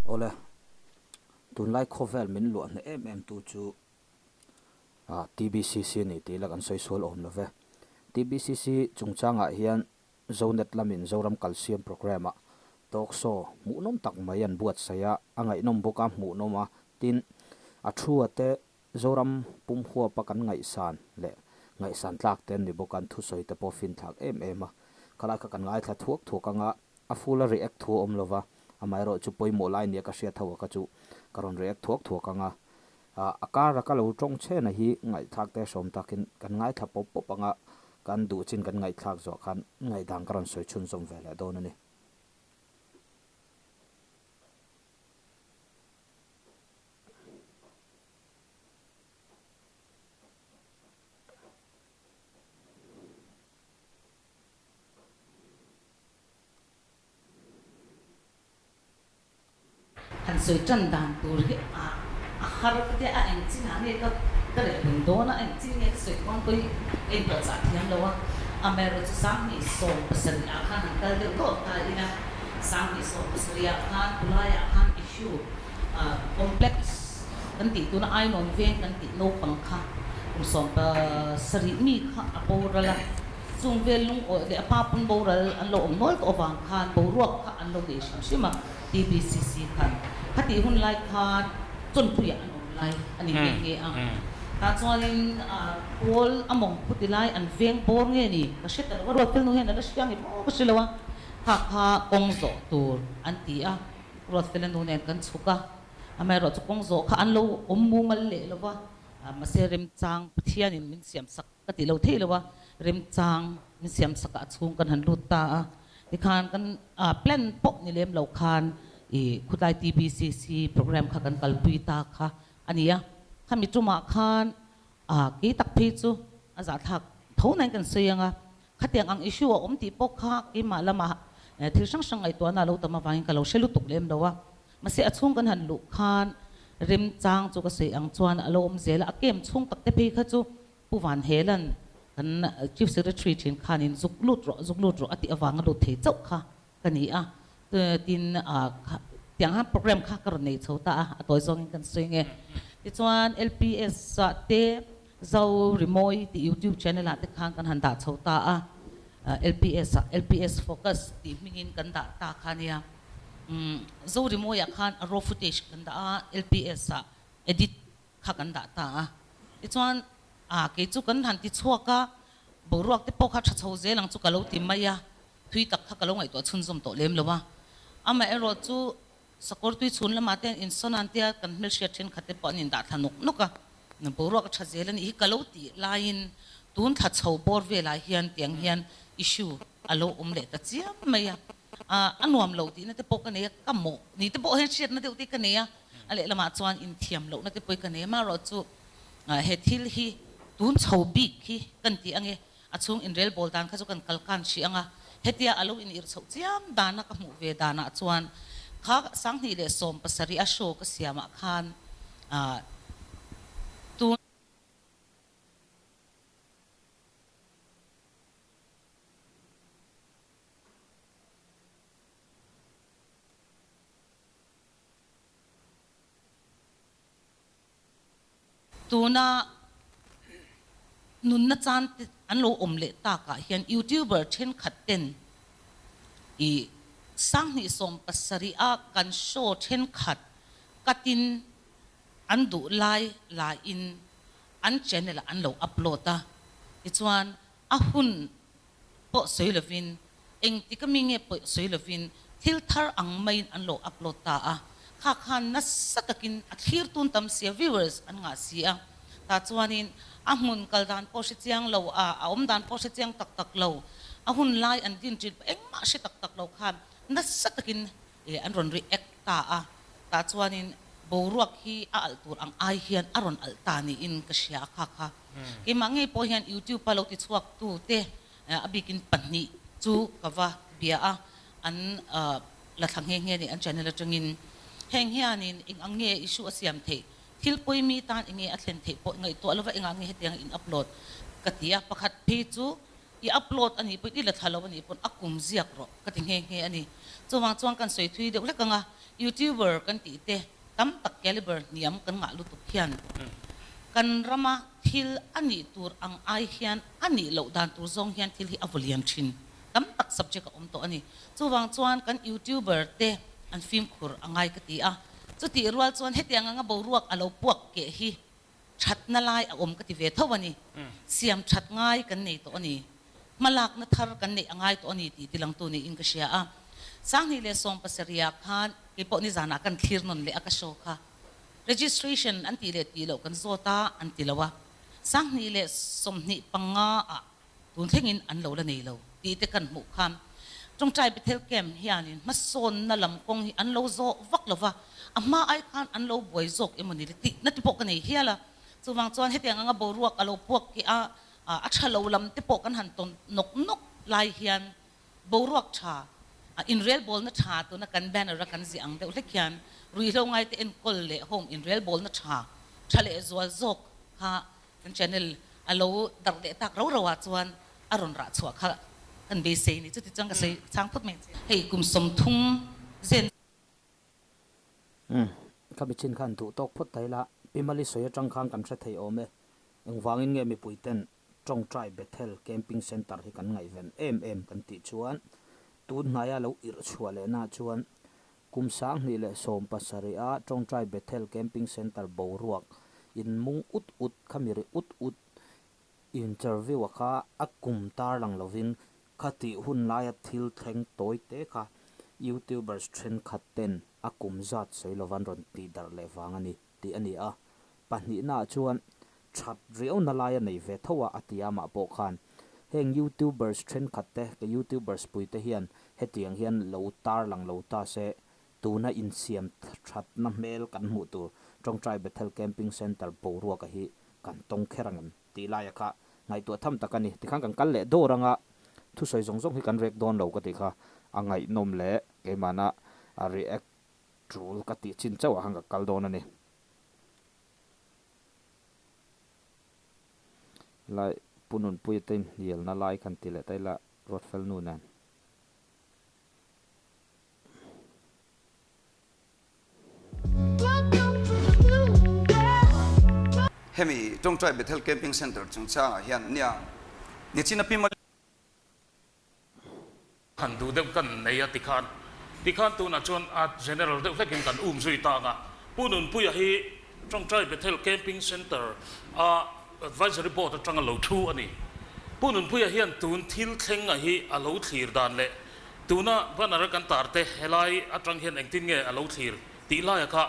Awle, tunlai khawvel min luah hneh em em tu chu TBCC a ni tih ila kan sawi sual awm lo ve. TBCC chungchangah hian Zonet lamin Zoram Kalsiam Programme ah talk show hmuhnawm tak mai an buatsaih a, a ngaihnawm bawk a, hmuhnawm a, tin a thu a te Zoram pum huapa kan ngaihsan leh ngaihsan tlak te an ni bawk a, an thusawi te pawh finthlak em em a. Khalai kha kan ngaithla thuak thuak anga a full a react thu a awm lova, amaherawh chu pawimawh lai nia ka hriat ho a kha chu ka rawn react thuak thuak anga a kar a ka lo tawng chhena hi ngaihthlak te hrawm takin kan ngaithla pawp pawp anga kan duh chin kan ngaihthlak zawh khan ngaihdan ka rawn sawi chhunzawm ve leh dawn a ni. Han sawi tan dan tur hi a a har ka tia a eng chinah nge ka ka reh reng dawn a, eng chin nge ka sawi dawn pawhin ka inpawhchah thiam lo a, amaherawhchu 2017 ah khan han kal deuh dawt ta ila, 2017 ah khan tulaiah khan issue Complex kan tih tuna Ainawn veng kan tih naupang kha kum 17 mi kha a boral a, chung vel lungawi leh a pa pawn boral an lo awm nual tawh avang khan boruak kha an lo nei hrim hrim a, TBCC khan khatih hun lai khan Chawnpuiah an awm lai a ni nghe nghe a, tah chuanin pawl a mawng phuti lai an veng bawr nge ni ka hre ta lo a, Ruatfel nu hian a la hria nge maw ka hre lo a, kha kha kawng zawh tur an ti a. Ruatfela nu nen kan chhuk a, amaherawh chu kawng zawh kha an lo awm mumal leh lo va, mahse remchang Pathianin min siam sak ka tih lo thei lo a, remchang min siam sak ah a chhung kan han lut ta a, tikhan kan plan pawh ni lem lo khan i khutlai TBCC program kha kan kalpui ta kha a ni a, khami tumah khan kei tak phei chu a zahthlak tho nain kan sawi ang a, Khatiang ang issue a awm tih pawh kha keimah lamah thil hrang hrang ngaihtuahna a lo tam avangin ka lo hre lutuk lem lo a. Mahse a chhung kan han luh khan remchang chu ka sawi ang chuan a lo awm zel a, a camp chhung tak te phei kha chu Pu Van Helan kan Chief Secretary thin khanin zuk lut rawh, zuk lut rawh a tih avanga lut thei chauh kha ka ni a. Tin, tiang han program kha ka rawn nei chho ta a, a tawi zawngin kan sawi nge. Tichuan LPS ah te Zo Rimawi tih YouTube channel ah te khan kan han dah chho ta a, LPS ah LPS Focus tih hmingin kan dah ta kha nia. Zo Rimawi ah khan a raw footage kan dah a, LPS ah edit kha kan dah ta a. Tichuan kei chu kan han ti chhuak a, boruak te pawh kha tha chho zel ang chu ka lo ti mai a, thui tak kha ka lo ngaihtuah chhunzawm tawh lem lo a. Amaherawh chu Sakawr tui chhun lamah te in sawn an tia kan hmelhriat thenkhat te pawh an indah thla nawk nawk a, boruak a tha zel a nih hi ka lo tih laiin tun thla chho bawr velah hian tiang hian issue a lo awm leh ta chiam mai a, a nuam lo tihna te pawh ka nei a, ka mawh ni te pawh hian hriatna deuh te ka nei a, a lehlamah chuan inthiam lohna te pawh hi ka nei a, amaherawh chu he thil hi tun chho bik hi kan tih ange. A chhung inrel bawl dan kha chu kan kal kan hrih ang a, hetia a lo inirh chhoh chiam dana ka hmuh ve danah chuan kha 2017 a show ka siamah khan tun Tuna nunna chan te an lo awm leh takah hian YouTuber thenkhat ten i 2017 a kan show thenkhat katin an duh lai laiin an channel ah an lo upload a, tichuan a hun pawh sawi lovin Engtik a mi nge pawih sawi lovin thil thar ang maiin an lo upload ta a, kha khan nasa takin a thlir tun tam sia, viewers an ngah si a, tah chuanin a hmun kal dan pawh hre chiang lo a, a awm dan pawh hre chiang tak tak lo, a hun lai an din ṭin pawh engmah hre tak tak lo khan nasa takin an rawn react ta a, tah chuanin boruak hi a alh tur ang ai hian a rawn alh ta niin ka hria a kha kha. Keimah ngei pawh hian YouTube a lo tichhuak tu te A bikin pahnih chu ka va bia a, an la thla nghe nghe a ni an channel atangin. Heng hianin eng ang nge issue a siam theih, thil pawimi tan eng nge a thlen theih pawh ngaihtuah lova engah nge hetianga in upload ka ti a, pakhat phei chu i upload a nih pawhin i la thla lo a nih pawn a kum ziak rawh ka ti nghe nghe a ni. Chuvang chuan kan sawi thui deuh hlek ang a, Youtuber kan tih te tam tak caliber hniam kan ngah lutuk hian kan rama thil a nih tur ang ai hian a nih loh dan tur zawng hian thil hi a vaw lian thin. Tam tak subject a awm tawh a ni. Chuvang chuan kan Youtuber te an fimkhur a ngai ka ti a. Chutih rual chuan hetiang anga boruak a lo puak keh hi thatna lai a awm ka ti ve tho a ni. Siam that ngai kan nei tawh a ni. Hmalakna thar kan neih a ngai tawh a ni tih tilangtu niin ka hria a. 2017 ah khan kei pawh nizanah kan thlir nawn leh a ka show kha. Registration an tih leh tih loh kan zawt a, an ti lo a. 2025 ah tun thlengin an lo la nei lo tih te kan hmuh khan Tawngtai Bethel Camp hianin hmasawnna lam kawng hi an lo zawh vak lo va, a hma ai khan an lo buai zawk emaw ni le tih na te pawh ka nei hial a. Chuvang chuan hetiang anga boruak a lo puak ki a, a tha lo lam te pawh kan han tawn nawk nawk lai hian boruak tha, inrelbawlna tha tuna kan banner a kan ziah ang deuh hlek hian ruihhlo ngaite enkawl leh home inrelbawlna tha, tha leh zual zawk kha Kan channel a lo darh leh tak rau rau ah chuan a rawn rah chhuah kha kan beisei ni. Chuti chuan ka sawi chang phawt mai. Hei kum 30 zen. Umm, ka mi chin khan duh tawk phawt ta ila, Pi Mali sawi atang khan kan hre thei awm e. Engvangin nge mipui ten Tawngtai Bethel Camping Centre hi kan ngaihven em em kan tih chuan tun hnaia lo irh chhuah lehna chuan Kum 2017 a Tawngtai Bethel Camping Centre boruak in mung ut ut kha mi ri ut ut interview a kha a kum tar lang lovin kha tih hun laia thil thleng tawi te kha YouTubers thenkhat ten a kum zat sawi lovan rawn tih darh leh vang a ni tih a ni a. Pahnihna ah chuan that riauna lai a nei ve tho a, a ti a mah pawh khan heng youtubers thenkhat te, ka youtubers pui te hian hetiang hian lo tarlang lo ta se, tuna insiam thatna hmel kan hmuh tur Tawngtai Bethel Camping Centre boruaka hi kan tawng kher ang em tih laia kha ngaihtuah tham tak a ni. Tikhan kan kal leh dawr anga thusawi zawng zawng hi kan rek dawn lo ka tih kha a ngaihnawm leh keimahna a react tul ka tih chin chauh ah khan ka kal dawn a ni. Lai Pu Nunpuia te inhnialna lai khan ti leh ta ila Ruatfel nu nen. Hemi Tawngtai Bethel Camping Centre chungchangah hian nia nichina Pi Mali. Han duh deuh kan nei a tikhan tikhan tunah chuan a general deuh hlekin kan um zui ta ang a. Pu Nunpuia hi Tawngtai Bethel Camping Centre a Advisory Board atanga lo thu a ni. Pu Nunpuia hian tun thil thleng a hi a lo thlir dan leh tuna banner a kan tar te helai atang hian engtin nge a lo thlir tih laia kha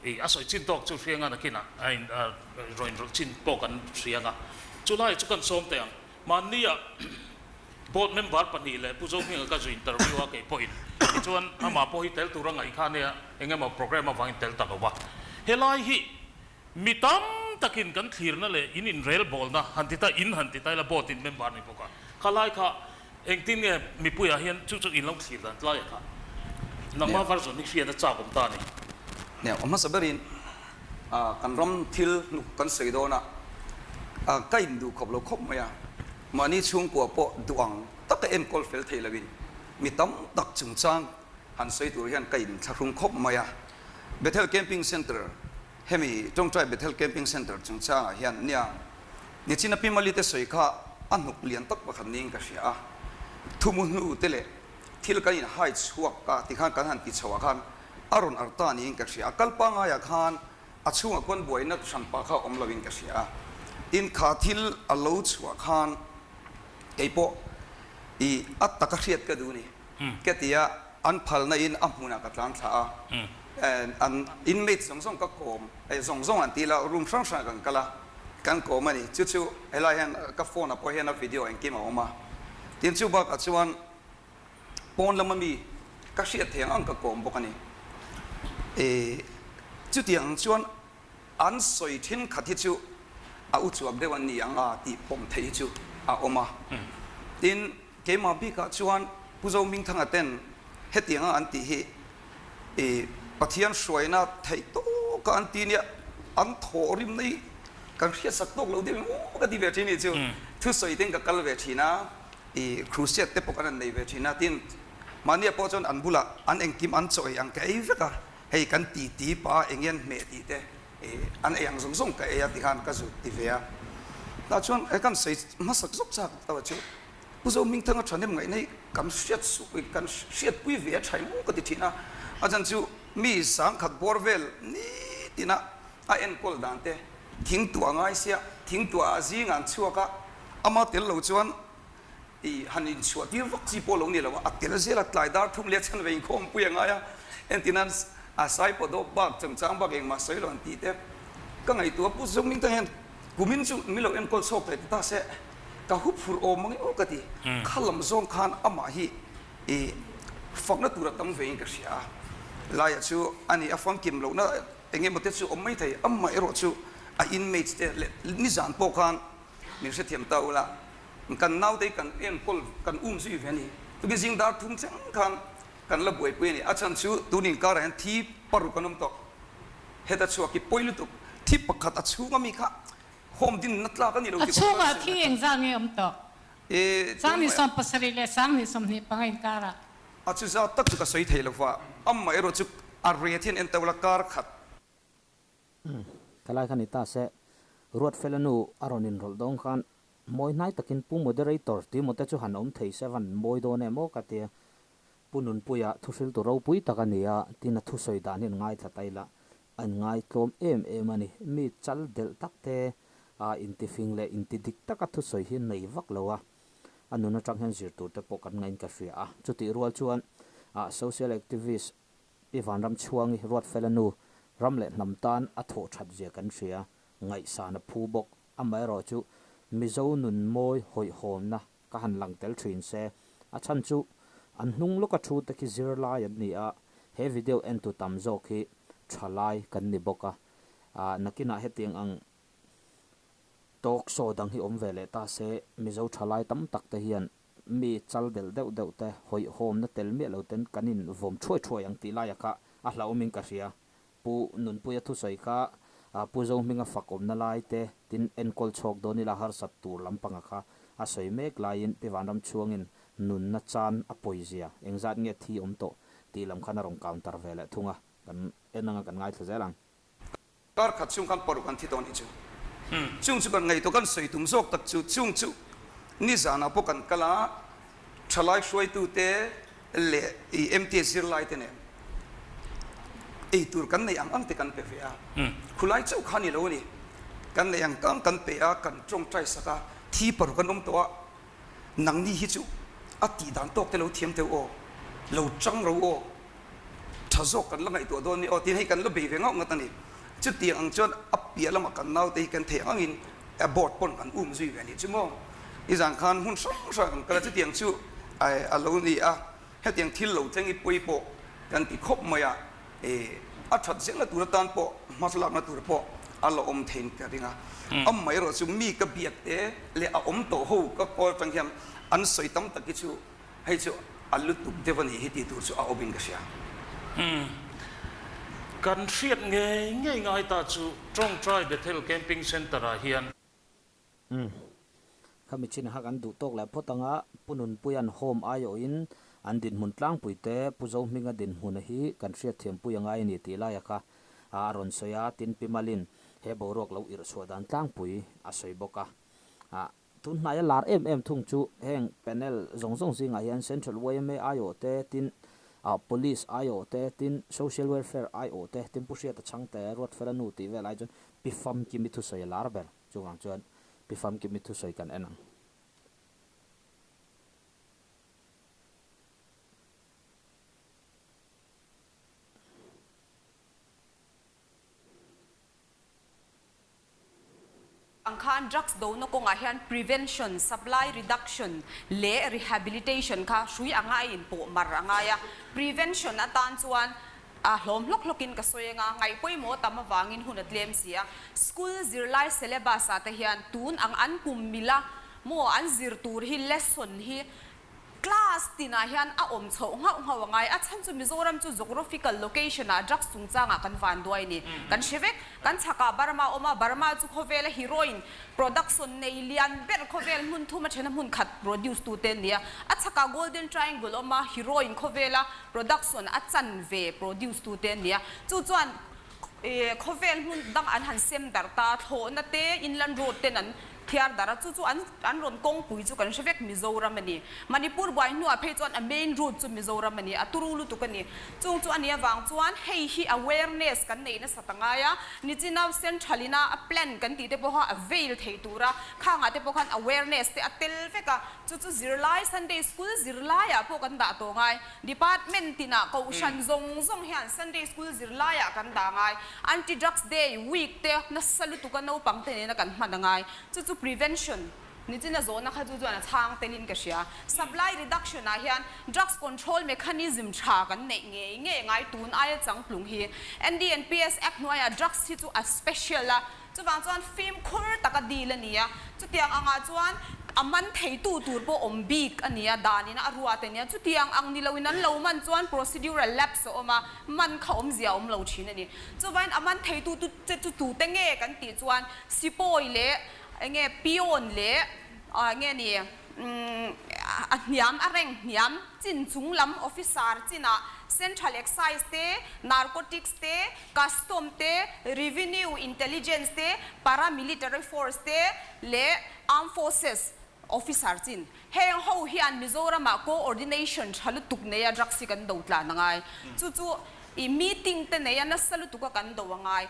i a sawi chin tawk chu hrianga nakinah a in rawn inrawlh chin pawh kan hria ang a. Chulai chu kan sawm teh ang. Mahnia board member pahnih leh Pu Zohminga ka zu interview a kei pawhin tichuan amah pawh hi tel tura ngaih kha ania eng emaw program avangin tel ta lo va. Helai hi mi tam takin kan thlirna leh in inrelbawlna han ti ta in han ti ta ila board in member ni bawk a khalai kha engtin nge mipuiah hian chu chu in lo thlir dan tlai a kha nangma version hi hriat a chak awm ta a ni. Nia, hmasa berin Kan ram thil hnuk kan sawi dawn a, ka induh khawp lo khawp mai a, mahni chhungkua pawh duh ang taka enkawl fel thei loin mi tam tak chungchang han sawi tur hian ka inthlahrung khawp mai a. Bethel Camping Centre, hemi Tawngtai Bethel Camping Centre chungchangah hian nia nichina Pi Mali te sawi kha a hnuk lian tak pakhat niin ka hria a, thumu hnu te leh thil kan inhai chhuak a tikhan kan han ti chho ah khan A rawn ar ta niin ka hria a, kal pangaiah khan a chhungah khuan buaina hranpa kha awm loin ka hria a. Tin, kha thil a lo chhuah khan kei pawh i a taka hriat ka duh ni ka ti a, an phalna in a hmunah ka tlan thla a, an inmate zawng zawng ka kawm, zawng zawng an ti la, room hrang hrangah kan kal a, kan kawm a ni. Chu chu helai hian ka phone ah pawh hian a video engkim a awm a. Tin, chu bakah chuan Pawn lama mi ka hriat thei ang ang ka kawm bawk a ni. E, chutiang ang chuan an sawi thenkhat hi chu a u chuak deuh an ni ang a tih pawm theih hi chu a awm a. Tin, keimah bikah chuan Pu Zohmingthanga ten hetiang ang an tih hi e, Pathian hruaina theih tawka an ti nia, an thawh rimna hi kan hriatsak tawk lo deuh em aw ka ti ve thin hi chu thusawi ten ka kal ve thin a. I crusade te pawh kan han nei ve thin a, tin mahnia pawh chuan an bulah an engkim an chaw ei ang ka ei vek a. Hei kan ti ti pa eng hian hmeh tih te an ei ang zawng zawng ka ei a ti khan ka zut ti ve a. Tah chuan he kan sawi hmasak zawk chak tawh chu Pu Zohmingthanga thahnem ngaihna hi kan hriat suh kan hriatpui ve a tha emaw ka ti thin a. A chan chu mi sangkhat bawr vel nitina a enkawl dan te thingtuah ngai sia thingtuah ah zing an chhuak a, ama tel lo chuan I han inchhuah tir vak chi pawh lo ni lo a, a tel zel a, tlai dar thum leh chhan ve inkhawmpui a ngai a, entirnan a sai pawh dawp bak changchang bak engmah sawi lo an tih te ka ngaihtuah a, Pu Zungming te hian kumin chu min lo enkawl chhuak thei ti ta se ka hu phur awm ang emaw ka ti, kha lam zawng khan amah hi i fakna tur a tam ve in ka hria a, Laia chu a ni a famkim lohna eng emaw te chu awm mai thei, amah erawh chu a inmates te leh nizan pawh khan min hrethiam ta ula. Kan naute hi kan enkawl, kan um zui ve a ni. Tukin zing dar thum thleng khan kan la buaipui a ni. A chhan chu tun inkarah hian thi paruk an awm tawh. Heta chhuak hi pawi lutuk. Thi pakhat a chhung ami kha home dinna tlak a ni lo A chhungah thi engzah nge awm tawh? Sanghnih 70 leh sanghnih 25 inkarah. A chu zat tak chu ka sawi thei lo va, amah erawh chu a ret hian en tawla kar khat. Thalai kha ni ta se, Ruatfela nu a rawn inrawlh dawn khan mawi hnai takin Pu Moderator Timote chu han awm thei se van mawi dawn em aw ka tia. Pu Nunpuia thuhriltu ropui tak a ni a, tin a thusawi dan hi an ngaithla ta ila, a inngai tlawm em em a ni. Mi chal delh tak te a intifing leh intidik taka thusawi hi nei vak lo a, a nun atang hian zir tur te pawh kan ngain ka hria a. Chutih rual chuan social activist Pi Vanramchhuangi Ruatfela nu ram leh hnam tan a thawh that zia kan hria, ngaihsan a phu bawk. Amaherawh chu Mizo nun mawi hawihhawmna ka han lang tel thin se, a chhan chu an hnung lawka thu te khi zirlai an ni a, he video entu tam zawk hi tha lai kan ni bawk a, nakinah hetiang ang talk show dang hi awm ve leh ta se Mizo tha lai tam tak te hian Mi chal delh deuh deuh te, hawihhawmna tel miah lo ten kan in vawm thuai thuai ang tih laia kha a hlauhawmin ka hria. Pu Nunpuia thusawi kha Pu Zohminga fak awmna lai te tin enkawl chhawk dawn ila harsat tur lampanga kha a sawi mek laiin Pi Vanram chhuangin nunna chan a pawizia engzat nge thi awm tawh tih lam khan a rawn counter ve leh thung a, kan en anga kan ngaithla zel ang. Kar khat chhung khan paruk an thi tawh a nih chu. Chung chu kan ngaihtuah kan sawi tum zawk tak chu chung chu nizanah pawh kan kal a, thalai hruaitute leh i MTS zirlaite nen ei tur kan neih ang ang te kan pe ve a. Khulai chauh kha a ni lo a ni. Kan neih ang ang kan pe a, kan tawngtai sak a, thi paruk an awm tawh a, nangni hi chu a tih dan tawk te lo thiam teuh aw, lo chang ro aw. Tha zawk kan la ngaihtuah dawn ni aw tiin hei kan la bei ve ngauh ngat a ni. Chutiang ang chuan a piah lamah kan naute hi kan theih angin a board pawn kan um zui ve a nih chu maw. Nizan khan hmun hrang hrang kan kal a, chutiang chu a lo ni a, hetiang thil lo thleng hi pawi pawh kan ti khawp mai a, a that zelna tur atan pawh hmasalakna tur pawh a la awm theiin ka ring a. Amaherawh chu mi ka biak te leh a awm tawh ho ka call atang hian an sawi tam tak hi chu Hei chu a lutuk deuh a nih hi tih tur chu a awm in ka hria. Umm. Kan hriat ngei ngei ngai ta chu Tawngtai Bethel Camping Centre ah hian. Umm. Khami chin kha kan duh tawk leh phawt anga Pu Nunpuia'n home aiawhin an dinhmun tlangpui te Pu Zohminga dinhmuna hi kan hriatthiampui a ngai a ni tih laia kha a rawn sawi a, tin Pi Malin he boruak lo irh chhuah dan tlangpui a sawi bawk a. Tun hnaia lar em em thung chu heng panel zawng zawng zingah hian Central yma aiawh te, tin Police aiawh te, tin Social Welfare aiawh te, tin Pu Hriata Chhangte, Ruatfela nu tih vel ai chuan Pi Famkimi thusawi a lar ber. Chuvang chuan Pi Famkimi thusawi kan en ang. Ang khan drugs dona kawngah hian prevention, supply reduction leh rehabilitation kha hrui anga a inpawh mar a ngai a. Prevention atan chuan a hlawm hlawk hlawkin ka sawi anga, ngaih pawimawh tam avangin hun a tlem si a. School zirlai syllabus ah te hian tun ang an kum mila maw an zir tur hi lesson hi class. Class tinah hian a awm chhoh nghauh nghauh a ngai. A chhan chu Mizoram chu geographical location ah drugs chungchangah kan vanduai a ni. Kan hre vek. Kan chhakah Burma a awm a, Burma chu khawvela heroin production nei lian ber khawvel hmun thum a thena hmun khat produce tu te an ni a. A chhakah Golden Triangle a awm a, heroin khawvela production a chan ve produce tu te an ni a. Chu chuan khawvel hmun dang an han sem darh ta, thlawhna te, inland road ten an Thiar dara chu chu an an rawn kawngpui chu kan hre vek Mizoram a ni. Manipur buai hnuah phei chuan a main route chu Mizoram a ni, a turu lutuk a ni. Chung chu a nih avang chuan hei hi awareness kan neih nasat a ngai a, nichina central ina a plan kan tih te pawha a veil thei tura khangah te pawh khan awareness te a tel vek a, chu chu zirlai Sunday school zirlaiah pawh kan dah tawh ngai. Department tinah kohhran zawng zawng hian Sunday school zirlaiah kan dah ngai. Anti drugs day week te nasa lutuka naupang te nena kan hman a ngai. Chu chu prevention nichin a zawhna kha chu chuan a chhang telin ka hria. Supply reduction ah hian drugs control mechanism tha kan neih ngei ngei ngai tun aia changtlung hi. NDNPS Act hnuaiah drugs hi chu a special a. Chuvang chuan fimkhur taka deal a ni a, chutiang angah chuan a man theitu tur pawh awm bik a ni a, danin a ruat a ni a, chutiang ang ni loin an lo man chuan procedural lapse a awm a, man kha awmzia a awm lo thin a ni. Chuvain a man theitu tu che chu tute nge kan tih chuan sipawi leh enge peon leh enge ni a hniam a rank hniam chin chung lam officer chinah Central Excise te, Narcotics te, Custom te, Revenue Intelligence te, Paramilitary Force te leh Armed Forces officer chin. Heng ho hian Mizoramah coordination tha lutuk neia drugs hi kan do tlan a ngai. Chu chu i meeting te neia nasa lutuka kan do a ngai.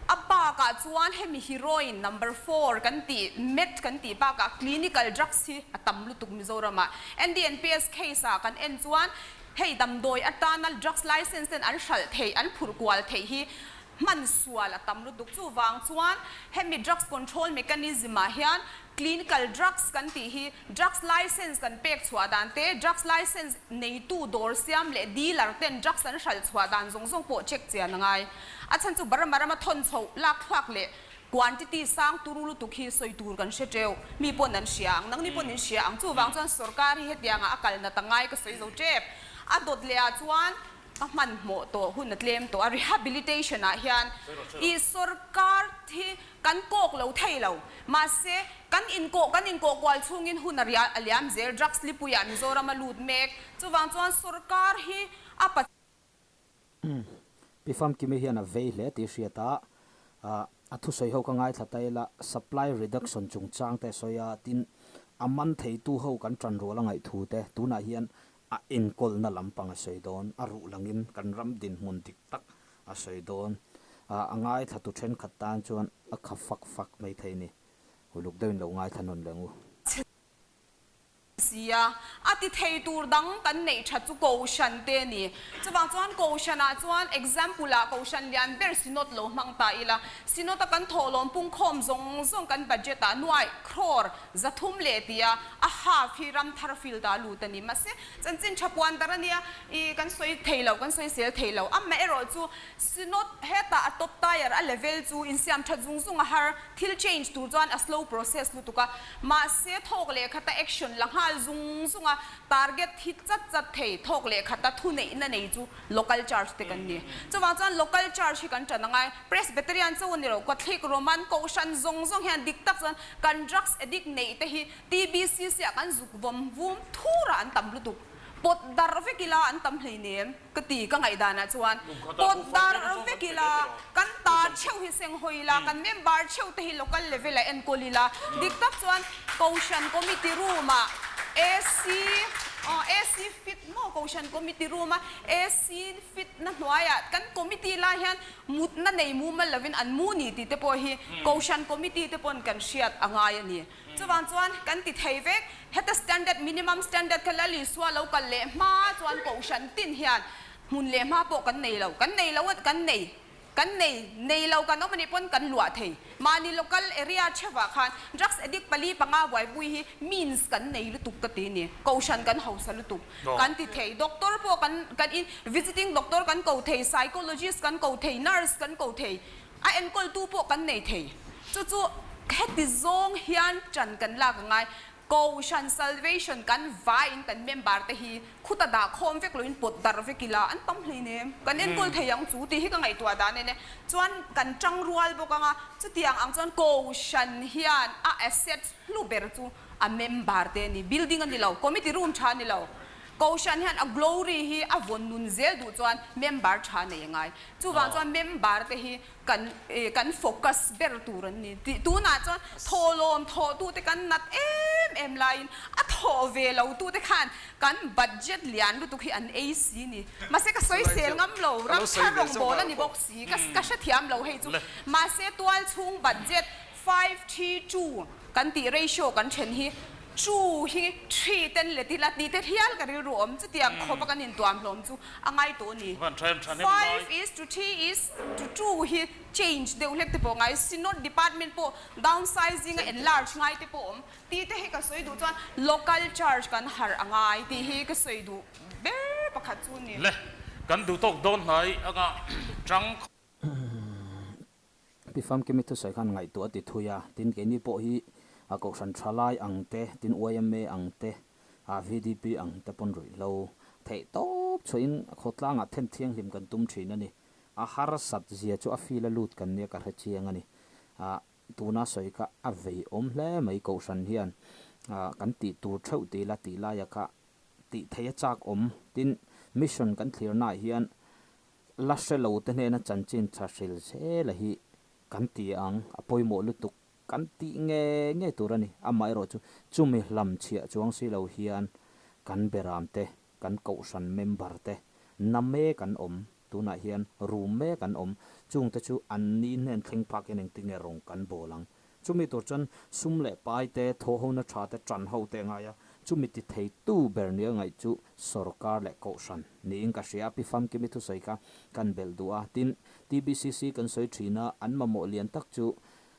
A bakah chuan hemi heroin number four kan tih, meth kan tih bakah clinical drugs hi a tam lutuk Mizoramah. NDNPS case ah kan en chuan Hei damdawi atana drugs license ten an hralh theih, an phurh kual theih hi hman sual a tam lutuk. Chuvang chuan hemi drugs control mechanism ah hian clinical drugs kan tih hi drugs license kan pek chhuah dan te, drugs license neitu dawr siam leh dealer ten drugs an hralh chhuah dan zawng zawng pawh check chian a ngai. A chhan chu Burma rama thawn chhoh lak thluak leh quantity sang turu lutuk hi sawi tur kan hre teuh. Mi pawn an hria ang, nangni pawn in hria ang. Chuvang chuan sorkar hi hetiangah a kal nat a ngai ka sawi zo tep. A dawt leh ah chuan ka hmanhmawh tawh hun a tlem tawh a, rehabilitation ah hian i sorkar hi kan kawk lo thei lo. Mahse, kan inkawh kan inkawh kual chhungin hun a a liam zel, drugs lipuiah Mizoram a lut mek. Chuvang chuan sorkar hi a pa. Pi Famkimi hian a vei hle tih hriat a, a thusawi ho ka ngaithla ta ila, supply reduction chungchang te a sawi a, tin a man theitu ho kan tan rual a ngaihthu te tunah hian a enkawlna lampang a sawi dawn, a ruh langin kan ram dinhmun dik tak a sawi dawn, a ngaithla tu thenkhat tan chuan a kha fak fak mai thei a ni, uluk deuhin lo ngaithla nawn leh ang u. Si a, a ti thei tur dang kan neih that chu Kohhran te a ni. Chuvang chuan Kohhranah chuan example ah Kohhran lian ber Synod lo hmang ta ila, Synod a kan thawhlawm pungkhawm zawng zawng kan budget ah nuaih crore 300 leh tia a half hi ram thar field ah lut a ni. Mahse chanchin tha puan dar a nia, i kan sawi thei lo, kan sawi sel thei lo. Amaherawh chu Synod hetah a top tier a level chu insiam that zung zung a har, thil change tur chuan a slow process lutuk a. Mahse, thawk leh khata action la nghal zung zung a, target hi chat chat thei, thawk leh khata thuneihna nei chu local church te kan ni. Chuvang chuan local church hi kan tan angai. Presbyterian chu ni lo, Catholic, Roman, Kohhran zawng zawng hian dik tak chuan kan drugs addict neih te hi TBCC ah kan zuk vawm vum thur a an tam lutuk. Pawt darh vek ila an tam hleinem. Ka ti, ka ngaihdanah chuan pawt dar vek ila, kan ta theuh hi seng hawi ila, kan member theuh te hi local level ah enkawl ila, dik tak chuan Kohhran committee room ah AC, aw AC fit maw Kohhran committee room a AC fit na hnuaiah kan committee lai hian mutna nei mumal lovin an mu ni tih te pawh hi Kohhran committee te pawn kan hriat a ngai a ni. Chuvang chuan kan ti thei vek, heta standard, minimum standard kha Lal Isua lo kal leh hma chuan kohhran tin hian hmun leh hma pawh kan nei lo, kan nei lo a, kan nei, kan nei, nei lo kan awm anih pawn kan luah thei. Mahni local area theuhah khan drugs addict pali panga buaipui hi means kan nei lutuk ka ti ni, kohhran kan hausa lutuk kan ti thei, doctor pawh kan, kan in visiting doctor kan ko thei, psychologist kan ko thei, nurse kan ko thei, A enkawltu pawh kan nei thei. Chu chu heti zawng hian ṭan kan lak a ngai. Kohhran Salvation kan vaiin kan member te hi khuta dah khawm vek loin pawt darh vek ila an tam hleinem. Kan enkawl thei ang chu tih hi ka ngaihtuah dan en e. Chuan kan tang rual bawk anga chutiang ang chuan Kohhran hian a assets hlu ber chu a member te a ni. Building a ni lo, committee room tha a ni lo. Kohhran hian a glory hi a vawn nun zel duh chuan member tha nei a ngai. Chuvang chuan member te hi kan kan focus ber tur an ni tih tunah chuan thawhlawm thawhtute kan nat em em laiin a thawh ve lo tute khan kan budget lian lutuk hi an ei si ni. Mahse ka sawi sel ngam lo, ram thar rawngbâwl a ni bawk si, ka ka hrethiam lo hei chu. Mahse tualchhung budget 5:2 kan tih ratio kan then hi two hi three ten let ila tih te hial ka rilru awm chutiang khawp a kan intuam hlawm chu a ngai tawh a ni. 5 is to 3 is to 2 hi change deuh hlek te pawh ngai Synod department pawh downsizing a enlarge ngai te pawh awm tih te hi ka sawi duh chuan local church kan harh a ngai tih hi ka sawi duh ber pakhat chu a ni. Le, kan duh tawk dawn hnai anga tang. Pi Famkimi thusawi khan ngaihtuah a ti thui a, tin keini pawh hi a Kohhran Thalai ang te, tin yma ang te, a VDP ang te pawn ruihhlo theih tawp chhuahin khawtlangah then thianghlim kan tum thin a ni. A harsat zia chu a feel a lut kan nia ka hre chiang a ni. A tuna sawi kha a vei awm hle mai Kohhran hian kan tih tur theuh tih la tih laia kha tih theih a chak awm. Tin mission kan thlirnaah hian La hre lo te hnena chanchin tha hril zel a hi kan ti ang, a pawimawh lutuk kan tih nge nge tur a ni. Amaherawh chu chumi hlam chhiah chuang si lo hian kan beram te, kan kohhran member te na mek an awm, tunah hian rum mek an awm, chung te chu an ni hnen thleng phak hian engtin nge rawng kan bawl ang. Chumi tur chuan sum leh pai te, thawhhona tha te, tan ho te a ngai a, chumi ti thei tu ber nia ngaih chu sawrkar leh kohhran niin ka hria a, Pi Famkimi thusawi kha kan belh duh a, tin, TBCC kan sawi thin a, an mamawh lian tak chu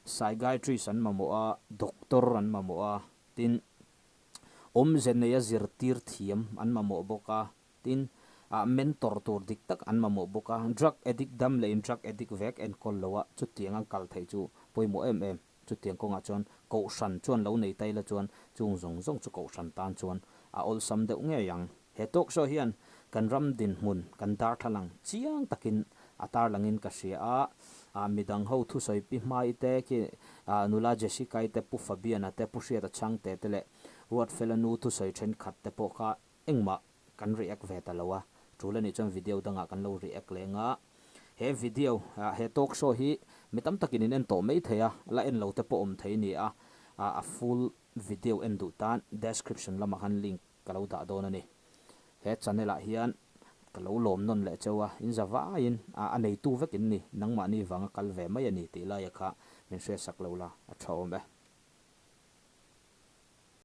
psychiatrist an mamawh a, doctor an mamawh a, tin, awmze neia zirtir thiam an mamawh bawk a, Tin, ah mentor tur dik tak an mamawh bawk a, drug addict dam leh in drug addict vek enkawl lo a, chutiang an kal theih chu pawimawh em em. Chutiang kawngah chuan Kohhran chuan lo nei ta ila chuan chung zawng zawng chu Kohhran tan chuan a awlsam deuh ngei ang. He talk show hian kan ram dinhmun kan darthlalang chiang takin a tarlangin ka hria a, ah midang ho thusawi Pi Hmai te khi ah nula Jessica-i te Pu Fabian-a te Pu Hriata Chhangte te leh Ruatfela nu thusawi thenkhat te pawh kha Engmah kan react ve ta lo a, tul anih chuan video dangah kan lo react leng a. He video, he talk show hi mi tam takin in en tawh mai thei a, la en lo te pawh awm thei ni a, a full video en duh tan description lamah khan link ka lo dah dawn a ni. He channel ah hian ka lo lawm nawn leh cheu a, in za vaiin a neitu vek in ni, nangmahni vanga kal ve mai a ni tih laia kha min hriatsak lo la a tha awm e.